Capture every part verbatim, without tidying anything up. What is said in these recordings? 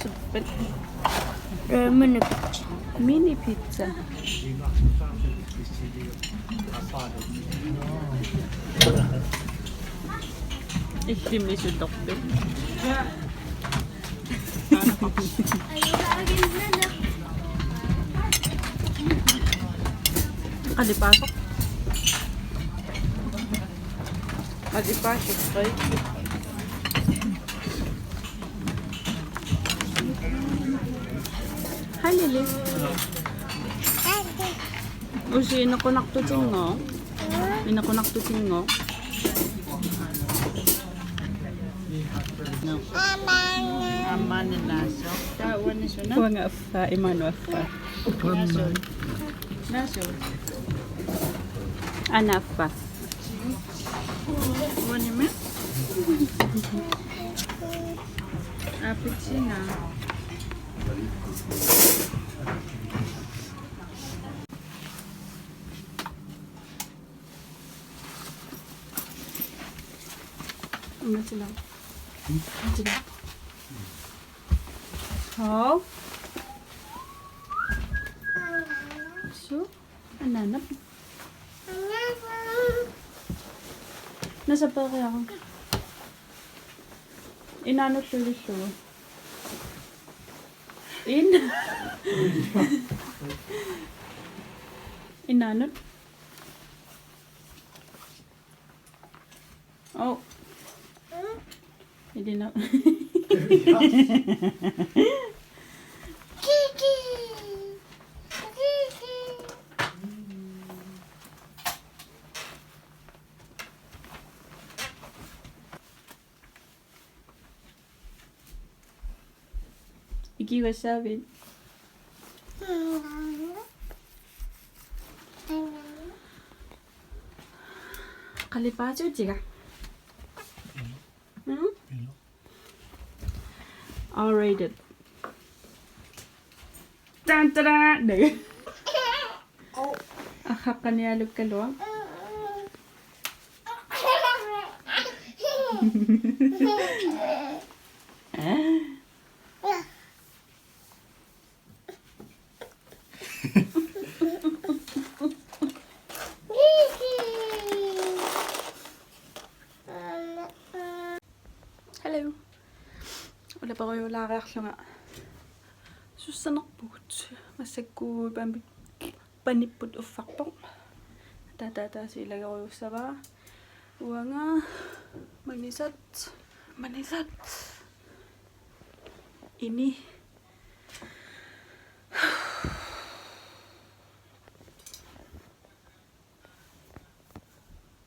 Suppit. Mini pizza. Mini pizza. Illimmi sutorpit? Qalipaasoq. Qalipaasoq. Hej, Lili. Usi inequnartutinngooq. Inequnartutinngooq. Aamma naasoq. Taava uani suna? Uanga affaa, imaanut affaa. Naasoq. Naasoq. Ana affaa. Uanimi? Appelsiina. Matila. Matila. Hov. Su. Anaanap. Nasaperiaruk. Inaanullu ilillugu. In. Inaanut. Oh. Ilina. Ikiugassaavit? Qalipaatiga. Mm? All rated. Tan, tadan. Arraqqanialukkaluaq. Hello. Ulaperujulaariarlunga sussanerpugut. Massakkut pampi-, panipput uffarpoq. Taava taava taava ilagerujussavaa. Uanga manisat. Manisat. Ini.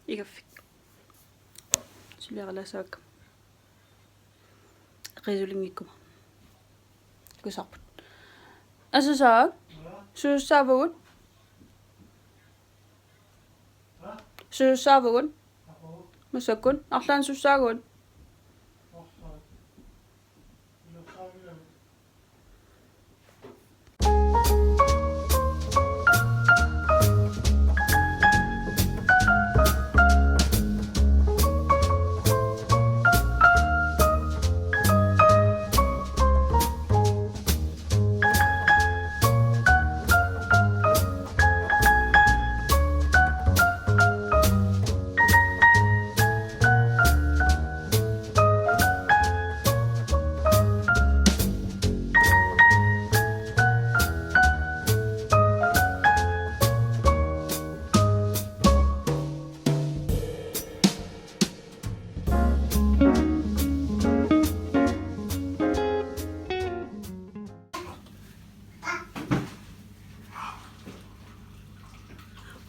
Igaffik. Suliaralaassaaq. Qisulinngikkuma. Kusarput. Asasaak. Suussaavugut. Suussaavugut. Massakkut. Arlaannik suussaavugut.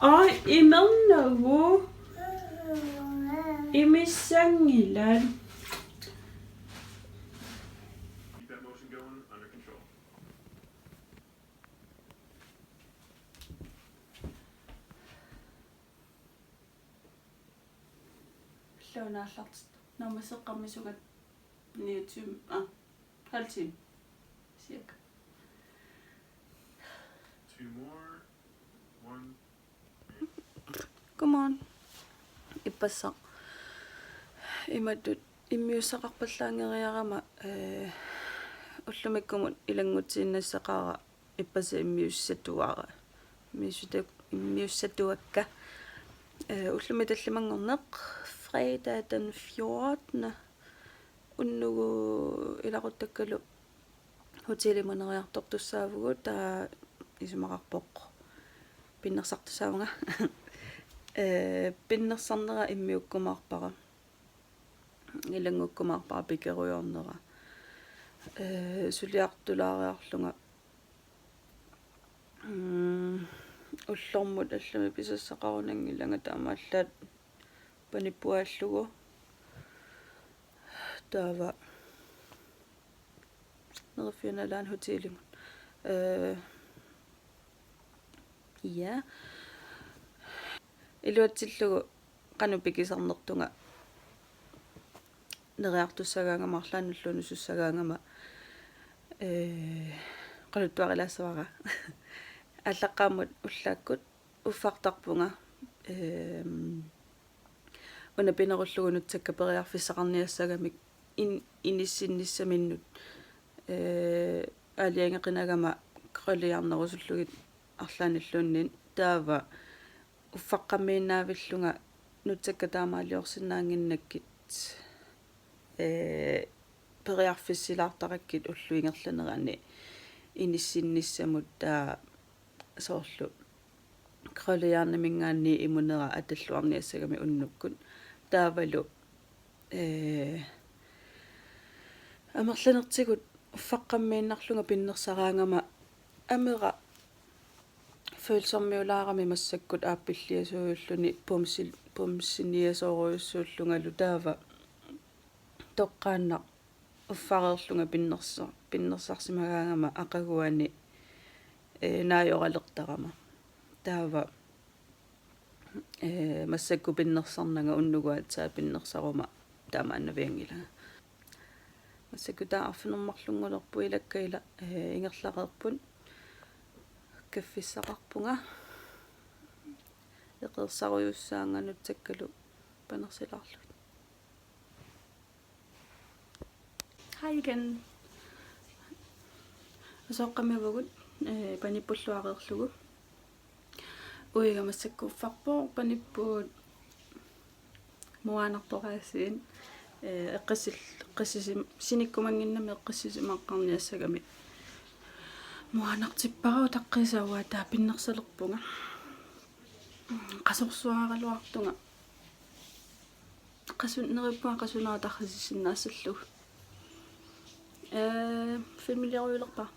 Ai, imernagu. Imissanngilat. Illuanaallartut. Naammasseqqammisunga niogtyve, ah, halv time. Cirka. Two more. One. Godmorgen. Ippassaq. Imatut immiussaqarpallaanngeriarama, ee, ullumikkumut ilanngutsiinnassaqaara ippassaq immiussatuara. Immiussatu-, immiussatuakka. Ee, ullumi tallimanngorneq fredag den fjortende unnugu ilaquttakkalu hotelimut neriartortussaavugut, taava isumaqarpoq pinnersartussaavunga. Ee, pinnersarnera immiukkumaarpara. Ilanngukkumaarpara pikerujoornera. Ee, suliartulaariarlunga. Mm, ullormut allamik pisassaqarunanngilanga, taamaallaat panippuaallugu. Taava Neriuffiup nalaani hotelimut. Ee, ja. Iluatsillugu qanoq pikisarnertunga neriartussagaangama arlaannulluunniit sussagaangama, ee, oqaluttuarilaassavara. Aallaqqaammut ullaakkut uffartarpunga. Ehm, una pinerullugu nutsakka periarfissaqarniassagamik in-, inissinnissaminut, ee, aalajangeqinagama krølliarnerusullugit arlaannulluunniit, taava uffaqqammiinnaavillunga nutsakka taamaaliorsinnaannginnakkit, ee, periarfissilaartarakkit ullup ingerlanerani inissinnissamut, taava soorlu krølliarniminngaanniit imunera atalluarniassagami unnukkut. Taavalu, ee, amerlanertigut uffaqqammiinnarlunga pinnersaraangama amera følsommiulaarami massakkut aappilliasuujulluni bumsi-, bumsiniasoorujussuullungalu, taava toqqaannaq uffareerlunga pinnersa-, pinnersarsimagaangama aqaguani, ee, naajoralertarama. Taava, ee, massakkut pinnersarnanga unnugu aatsaat pinnersaruma taamaannavianngilanga. Massakkut taava arfineq-marlunngulerpoq, ilakka ila, ee, ingerlareerput. Kaffissaqarpunga. Eqeersarujussuuvunga nutsakkalu panersilaarlugit. Hej igen. Asooqqamivugut, ee, panippulluareerlugu. Uiga massakkut uffarpoq, panippugut Moanartoq Aasiit, ee, eqqissil-, eqqissisim-, sinikkumannginnami eqqissisimaqqaarniassagami moanartippara. Utaqqiisa uanga taava pinnersalerpunga. Qasorsuaraluartunga. Qasun-, neriuppunga qasuneq atarfissinnaassallugu. Ee, filmiliorujussuulerpara.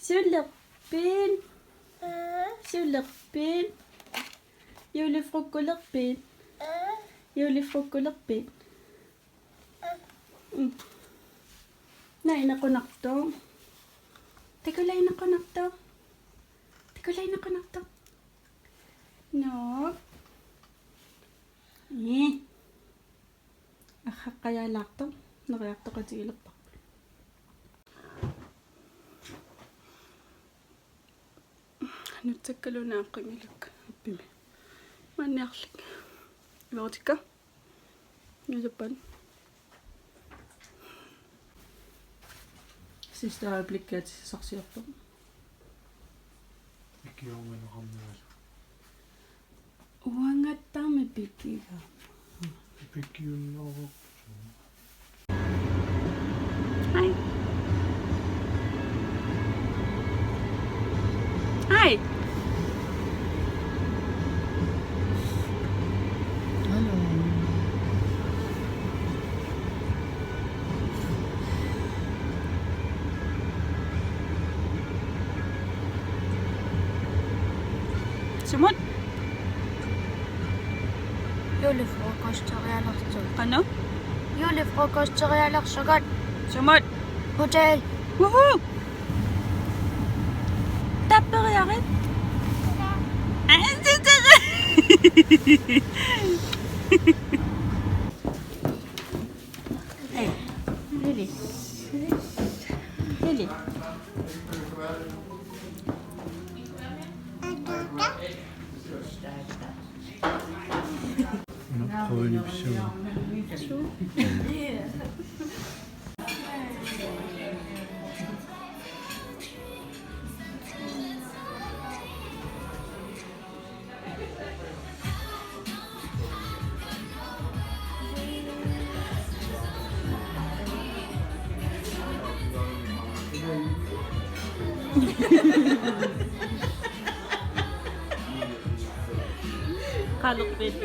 Sulerpit? Sulerpit? Julefrokosterpit? Julefrokosterpit? Mm. Naa, inequnartoq. Takulla inequnartoq. Takulla inequnartoq. Nå. Ee. Arraqqajaalaartoq, neriartoqatigilerparput. Nutsakkaluunniit aaqqigilakka appimi. Maaniarlik. Iluarutikka? Nusappan. Sidste øjeblik-aatissassarsiorpoq. Ikiormanaqarnialu. Uangattaarmi pikkiga. Pikkiunnerortu. Hej. Hej. Hallo. Sumut? Julefrokosterialersugut. Qanoq? Julefrokosterialersugut. Sumut? Hotel. Woohoo! Tapperiarit. Hey, Lily. Lily. Qalerpit?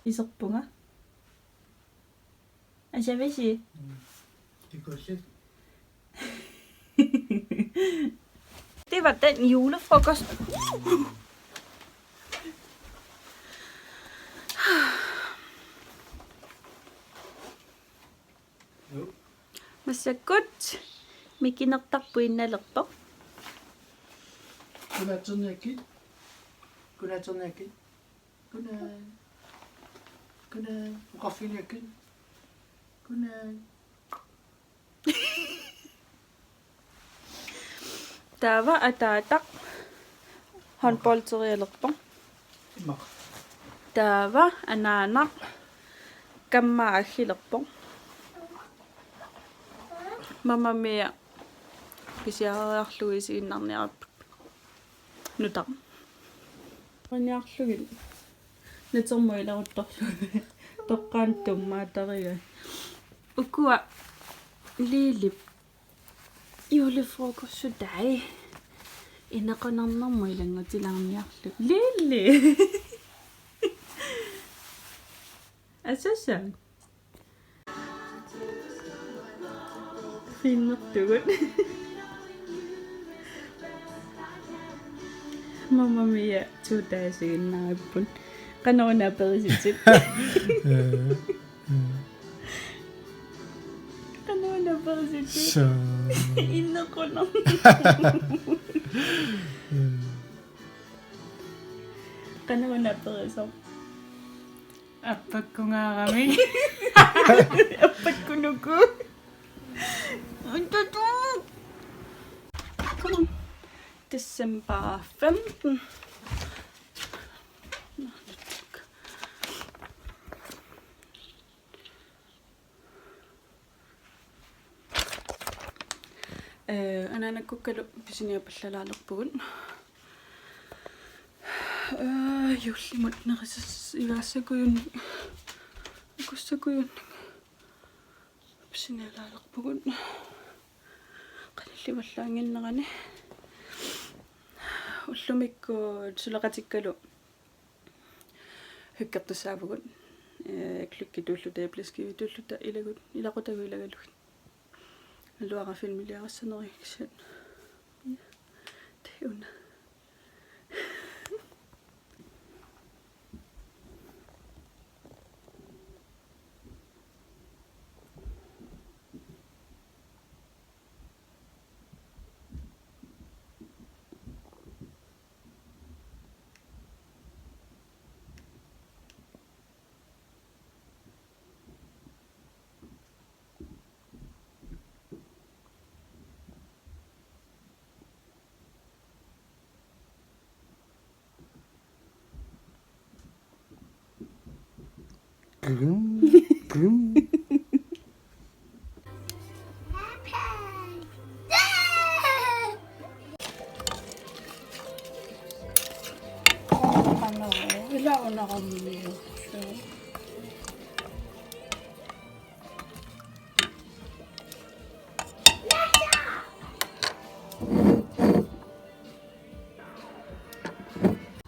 Iserpunga. Asavisi. Mm. Tikussat. Det var den julefrokost. Jo. Massakkut mikinertarput innalerpoq. Godnatserniakkit. Godnatserniakkit. Godnat. Godnat. Oqarfiginiakkit. Godnat. Taava ataataq håndboldialerpoq. Imaq. Taava anaanaq kammaa aggilerpoq. Mamma Mia pisiariarlugu isiginnarniarput. Nutaq. Qaniarlugit. Natermut ileruttorlugit. Toqqaannaq tummaatarigai. Ukua Lilip julefrokostsudai. Inequnarnermut ilanngutilaarniarlugu. Lili! Asassaaq. Fiinnartugut. Mamma Mia two thousand-iinnarput. Qanoq una aperisitit? Qanoq una aperisitit? Suu. Innequnaq. Qanoq una aperisoq? Appakkungaarami. Appakkunuku. Untatu. December femten. Øh, anaanakkukkalu pisiniapallalaalerpugut. Øh, juullimut nerisas-, ivaassakujunnik. Augustakujunnik. Pisinialaalerpugut. Qanillivallaannginnerani. Ullumikkut suleqatikkalu hyggertussaavugut. Øh, klokkitulluta, æbleskivitulluta ilagut, ilaqutagut ilagalugit. Naluara filmiliarissanerikisat. Ja. Tassa una. Grum, grum.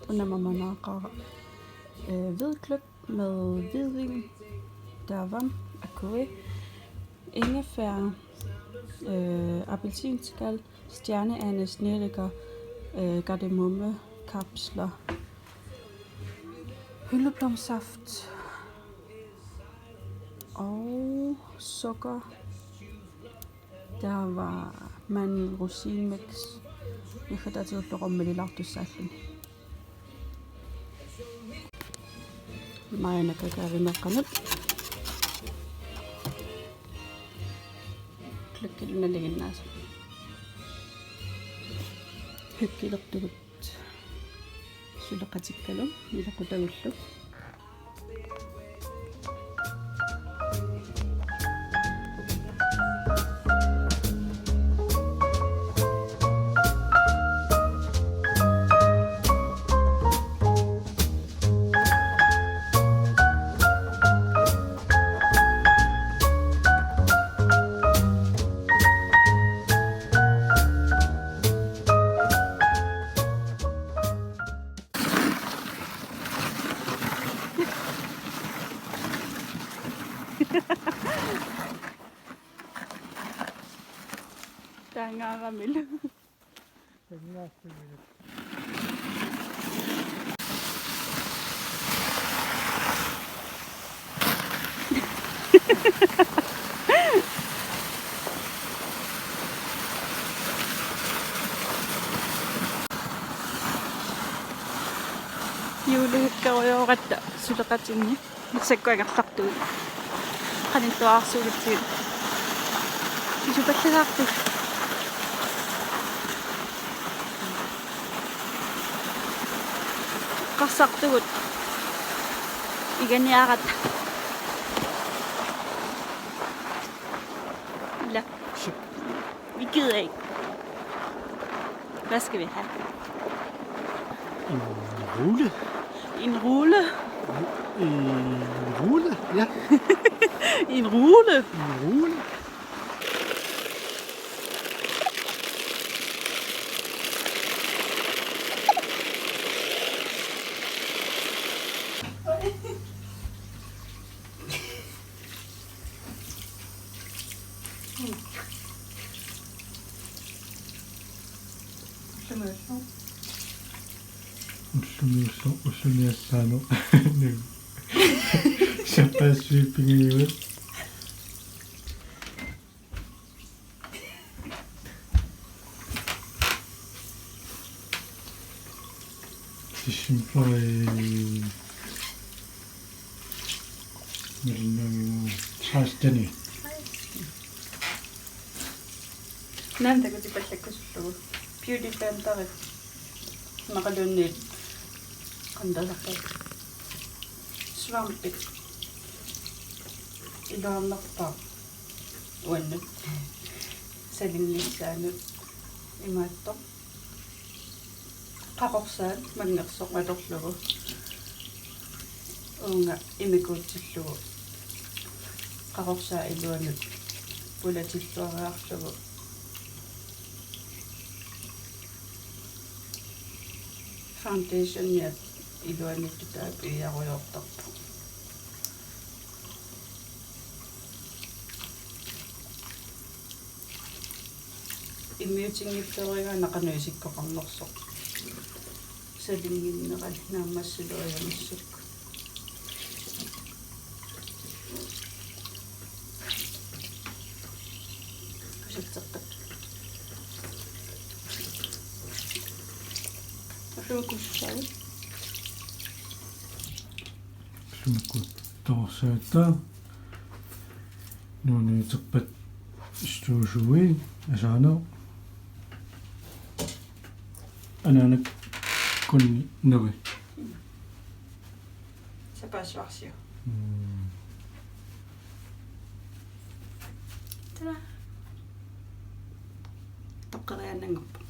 Una mamanaaqaaq, øh, hvidkløgt med hvidvin, der var akue, ingefær, øh, appelsinskal, stjerneanis, nelliker, øh, kardemomme, kapsler, hyldeblomsaft og sukker. Taava mandel-rosinmix. Naggataatigullu rummilertussaalluni. Maanna kakaalimeeqqanut. Klokkillu nalinginnaasoq. Hyggelertugut. Suleqatikkalu, ilaqutagullu. Taangaaramilu. Juulehykkerujooratta suleqatinni. Massakkut angerlartugut. Qanittuararsuugatsigu. Isupallasaartut. Qarsartugut. Iganiarata. Ila. Vi gider ikke. Hvad skal vi have? En rulle. En rulle? En rulle, ja. En rulle? En rulle. Nuusso ussuniassaanu. Sapaassuit pingajuat. December mellemlang seksten. Naamik takutipallakkusullugu. Beauty Blender. Imaluunniit qantasarpat. Svampit. Iluarnerpaaq. Uannut. Salinnissaanut imaattoq. Qaqorsaat manngersoq atorlugu. Uunga imikuutsillugu. Qaqorsaat iluanut pulatilluariarlugu. Foundationiat iluaniittut taava piiarujoortarpoq. Immiutinngilluariga naqanuisikkoqarnersoq. Salinnginnerali naammassiluariarnissukkut. Kuserteqqat. Ullumikkut sussaagut? Ullumikkut toorsaata. Nuunniuterpat suusui asaana. Anaanakkunni navi. Sapaassuarsiu. Mm. Tada. Toqqeriaannanngorpoq.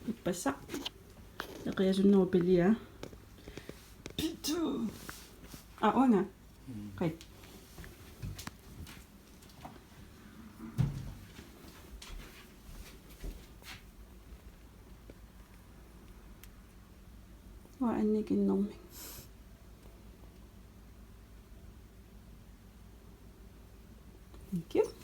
Ippassaq. Eqiasunnerup pilia. Pitu. Aa, uanga. Mm. Qai. Uanga annikinnermik. Thank you.